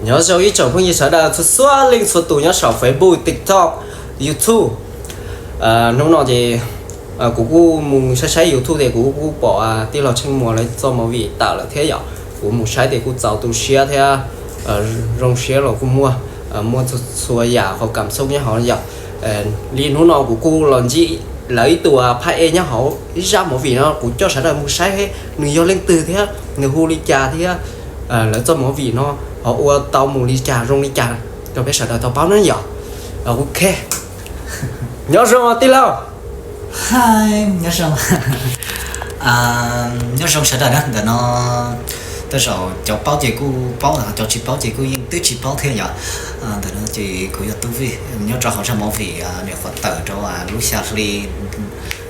Nyob zoo ib tsoom phooj ywg sawv daws txhua txhua leej txhua tus nyob saum Facebook, TikTok, YouTube. Hnub no ces kuv kuj mus saib saib YouTube ces kuv kuj pom tij laug Tsheej Muas lawv txoj movie tawm lawm thiab yom. Kuv mus saib ces kuj txaus tu siab thiab zoo siab los kuj muaj, muaj txhua txhua yam qhov kam xub nyob hauv yom. Li hnub no kuv kuj los ntsib lawv ib tug phab ej nyob hauv ib zaj movie no, kuv coj sawv daws mus saib nws yog leej twg thiab nws hu li cas thiab lawv txoj movie no ho ua tau mus li cas zoo li cas rau peb sawv daws tau paub na yom. Ok, nyob zoo tij laug. Nyob zoo, nyob zoo sawv daws na. Ntawm no tej zaum cov paub ces kuj paub, cov tsis paub ces kuj yeej twb tsis paub thiab yom. Ntawm no ces kuv yog Tub Vij nyob rau hauv zaj movie nim qhuav tawm rau lub xya hli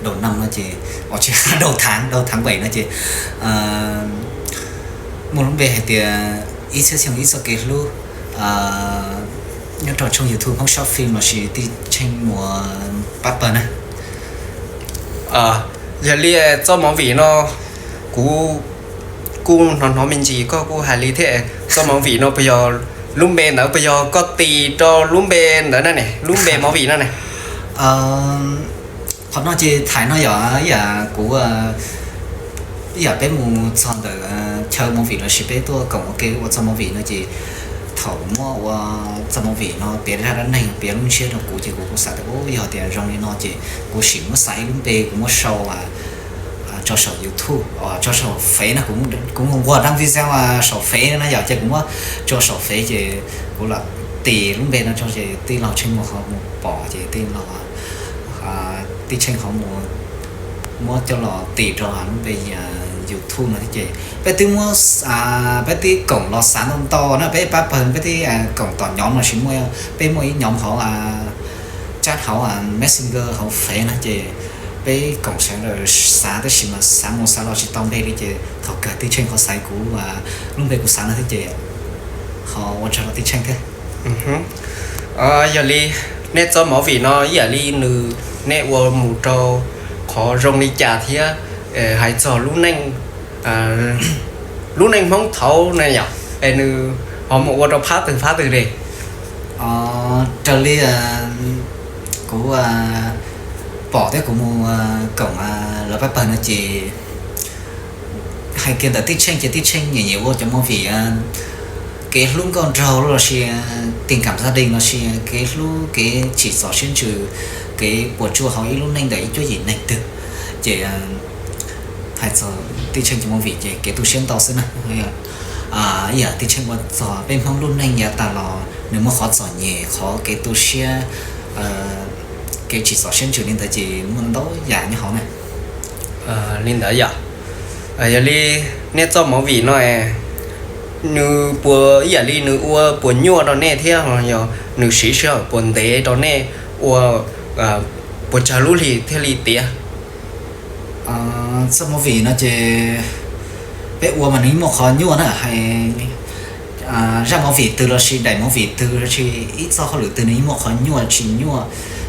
đầu năm no ces, ua tsis đầu tháng, đầu tháng bảy no ces muaj lub npe hais tias Ib Txhiab Xyoo Ib Txoj Kev Hlub nyob rau tshooj YouTube Hmoob Short Film lossis tij Tsheej Muas pab pawg na. Yog li txoj movie no kuv kuj hnov hnov me ntsis koj kuj hais li thiab, txoj movie no puas yog lub npe ntawd puas yog koj tis rau lub npe ntawd na ne, lub npe movie no ne? Qhov no ces thaum no yog ib yam kuv, ib yam peb mus txog ntawm chaw movie lossis peb tuaj koom ua ke ua txoj movie no ces thaum muab ua txoj movie no piav zaj dab neeg piav lub ntsiab rau kuv ces kuv kuj xav tias yog tias zoo li no ces kuv sim muab xaiv ib lub npe kuv muab sau tso saum YouTube, tso saum Fev no, kuv mus nquag dab video saum Fev no na yom, ces kuv muab tso saum Fev ces kuv lam tis lub npe no tso ces tij laug Tsheej Muas ho mus pom ces tij laug, tij Tsheej ho mus muab coj los tis rau lub npe YouTube no thiab ces peb twb muab, peb twb koom los xav ntau ntau na, peb pab pawg peb twb koom tom nhóm lossis muaj, peb muaj ib nhóm hauv chat hauv Messenger hauv Fev no ces peb koom sawv daws xav tab sis mas xav mus xav los tsis tau npe li ces thaum kawg tij Tsheej ho xaiv kuv, lub npe kuv xav no thiab ces ho ua tsaug rau tij Tsheej thiab. Yog li nej txoj movie no ib yam li nws, nej ua mus rau qhov zoo li cas thiab hais txog lub neej, lub neej Hmoob thaud na yom, es nws ho mus ua rau phab twg phab twg li? Raws li kuv pom thiab kuv mus koom lawv pab pawg no ces hais kiag ntawm tij Tsheej ces tij Tsheej nyiam nyiam ua cov movie kev hlub nkauj nraug lossis tình cảm gia đình lossis kev hlub kev tsim txom siab ntsws, kev puas tsuaj hauv ib lub neej ntawm ib cuab yim neeg twg. Ces hais txog tij Tsheej cov movie ces kev tu siab ntau xwb na. Ib yam tij Tsheej ua txog peb Hmoob lub neej yav tas los nws muaj qhov txom nyem qhov kev tu siab, kev tsim txom siab ntsws li ntawd ces muaj ntau yam nyob hauv na. Li ntawd yom. Yog li nej txoj movie no nws puas ib yam li nws ua puas nyuaj rau nej thiab yog nws siv sij hawm puas ntev rau nej ua, puas tsawg lub hlis thiaj li tiav? Txoj movie no ces peb ua mas nws yeej muaj qhov nyuaj na, hais zaj movie twg lossis daim movie twg lossis ib txoj hauj lwm twg nws yeej muaj qhov nyuaj tsis nyuaj,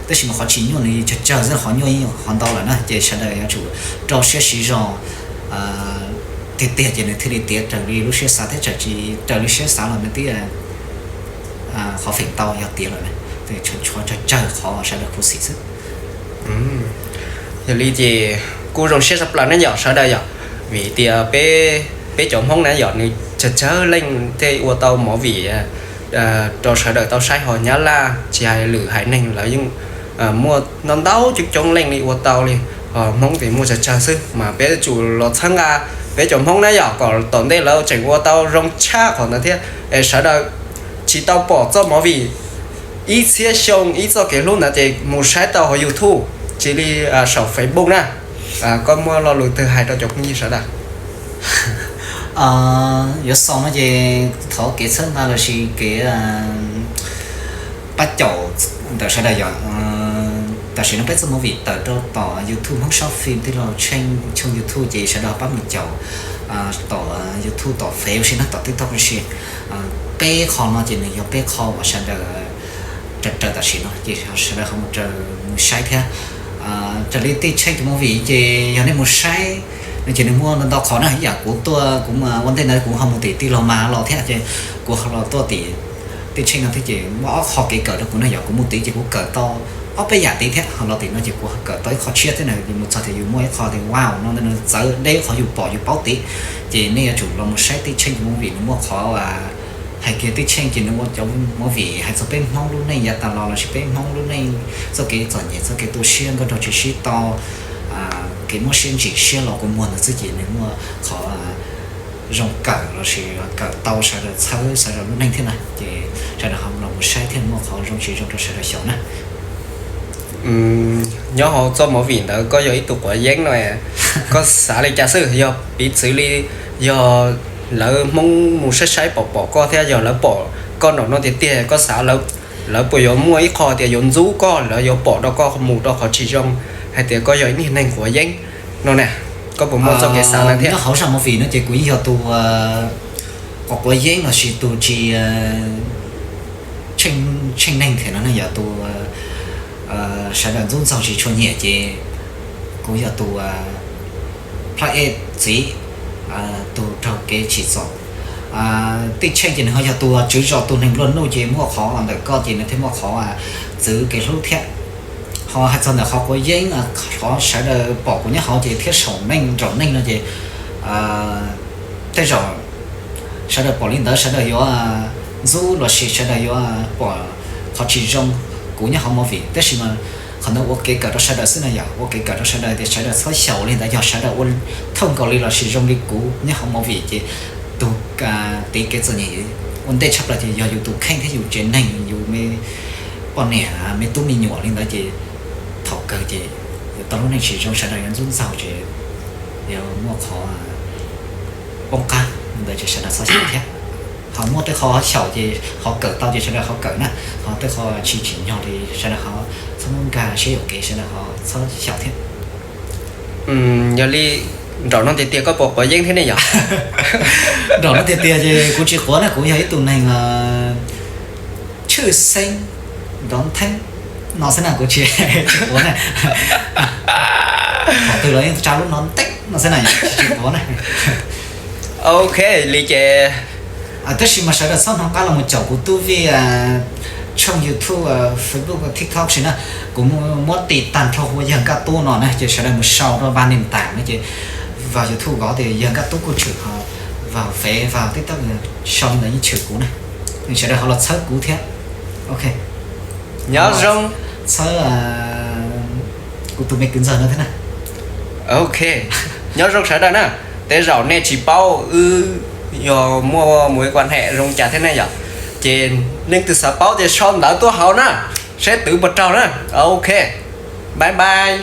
tab sis mas qhov tsis nyuaj nws tsawg tsawg xwb, qhov nyuaj yeej qhov ntau lawm na, ces sawv daws yuav tsum rau siab siv zog tiag tiag ces nws thiaj li tiav raws li lub siab xav thiab, tsis raws li siab xav los nws twb qhov feem ntau yog tiav lawm na, tshuav tsawg tsawg qhov sawv daws khuv xim xwb. Yog li ces kuj zoo siab tshaj plaws ne yom sawv daws yom, vim tias peb, peb cov Hmoob na yom nws tsawg tsawg leej thiaj ua tau movie rau sawv daws tau saib, ho Nyab Laj tsis hais lwm haiv neeg lawv yeej muaj ntau ntau coob coob leej li ua tau li, ho Hmoob ces muaj tsawg tsawg xwb mas peb yuav tsum los txhawb nqa peb cov Hmoob na yom kom tom ntej lawv tseem ua tau zoo tshaj qhov ntawd thiab. Es sawv daws tsis tau pom txoj movie Ib Txhiab Xyoo Ib Txoj Kev Hlub ntawd ces mus saib tau hauv YouTube, tsis li saum Facebook na. Koj muaj lo lus twg hais rau cov phooj ywg sawv daws? Yuav xaus no ces thov kev txhawb nqa lossis kev pab caum ntawm sawv daws yom. Tam sim no peb txoj movie tawm rau tom YouTube Hmoob Short Film tij laug Tsheej tshooj YouTube ces sawv daws pab mus caum tom YouTube, tom Fev ua si na, tom TikTok ua si. Peb qho no ces nws yog peb qho uas sawv daws raws raws tam sim no ces sawv daws ho mus raws mus saib thiab. Raws li tij Tsheej cov movie ces yog nej mus saib Ces nws muaj ntau qhov na, ib yam kuv tuaj kuv ua ntej ntawd kuv ho mus tim tij laug mas los thiab ces kuv ho los tuaj tim Tij Tsheej no thiab ces muaj ob qho kev kawm rau kuv na, yog kuv mus tim ces kuv kawm tau ob peb yam tid thiab, ho los tim no ces kuv kawm tau ib qho tshiab thiab na, mus txog tias yus muaj ib qho tias wow no ntawd nws txawv deb qhov yus pom yus paub tid. Ces nej yuav tsum los mus saib Tij Tsheej movie, nws muaj qhov hais kiag Tij Tsheej ces nws ua cov movie hais txog peb Hmoob lub neej yav tas los lossis peb Hmoob lub neej txoj kev txom nyem, txoj kev tu siab, nkauj nraug tsis sib tau, kev mob siab ntsim siab los kua muag ntawd xwb ces nws muaj qhov zoo kawm lossis kawm tau sawv daws txhawb sawv daws lub neej thiab na. Ces sawv daws ho los mus saib thiab muaj qhov zoo tsis zoo rau sawv daws xyaum na. Nyob hauv txoj movie ntawd koj yog ib tug quav yeeb no, koj xav li cas xwb? Yog piv txwv li, yog lawv Hmoob mus saib saib pom pom koj thiab yog lawv pom koj nraum no tiag tiag koj xav lawv puas yuav muaj ib qho tias yuav ntxub koj, lawv yuav pom rau koj mus rau qhov tsis zoo, hais tias koj yog ib niag neeg quav yeeb no na, koj puas muaj txoj kev xav na thiab? Nyob hauv zaj movie no ces kuv yeej yog tus quav quav yeeb lossis tus tsis tsheej neeg thiab no ne, yog tus sawv daws ntxub ntxaug tsis tshua nyiam ces kuv yog tus plab ej txiv, tus raug kev tsim txom. Tij Tsheej ces nws ho yog tus tswv zos, tus neeg nplua nuj ces muaj qhov ntawm koj ces nws thiaj muaj qhov txwv kev hlub thiab. Ho hais txog ntawm qhov quav yeeb, qhov sawv daws pom kuv nyob hauv ces thiab saum neej nraum neej no ces tej zaum sawv daws pom li ntawd sawv daws yuav ntxub lossis sawv daws yuav pom qhov tsis zoo kuv nyob hauv movie, tab sis mas qhov ntawd ua kev kawm rau sawv daws xwb na, yog ua kev kawm rau sawv daws tias sawv daws txhob xyaum li ntawd, yog sawv daws ua thooj nkaus li lossis zoo li kuv nyob hauv movie ces tus tiv kev txom nyem ua ntej tshaj plaws ces yog yus tus kheej thiab yus tsev neeg, yus me poj niam me tub me nyuam li ntawd ces thaum kawg ces yuav tau lub neej tsis zoo, sawv daws yuav ntxub ntxaug ces yuav muaj qhov poob qab li ntawd ces sawv daws txhob xyaum thiab. Ho muaj tej qho xyaum ces ho kawm tau ces sawv daws ho kawm na, ho tej qho tsis tsim nyog li sawv daws ho txhob muab nkag siab yuam kev, sawv daws ho txhob xyaum thiab. Yog li nraum no tiag tiag koj puas quav yeeb thiab ne yom? Nraum no tiag tiag ces kuv tsis quav na, kuv yog ib tug neeg tshwj xeeb nrov ntheeb no xwb na, kuv tsis quav na. Thaum twg los yeej tsa lub no nteeb no xwb na, tsis quav na. Ok, li ces tab sis mas sawv daws txhob hnov qab los mus caum kuv tub Vij tshooj YouTube, Facebook, TikTok si na. Kuv muab tis tag nrho hu ua Yawg Nkaj Tub no na, ces sawv daws mus sau rau npas nij tas na, ces vào YouTube gõ tias Yawg Nkaj Tub kuj tshwm, ho vào Face vào TikTok sau li ntawd yeej tshwm kuv na. Sawv daws ho los txhawb kuv thiab. Ok, nyob zoo, txhawb kuv tus me kwv ntxawg no thiab na. Ok, nyob zoo sawv daws na. Tej zaum nej tsis paub wb yog muaj mối quan hệ zoo cas thiab ne yom, ces leej twg xav paub ces sau ntawv tuaj hauv na, seb twv puas raug na. Ok, bye bye.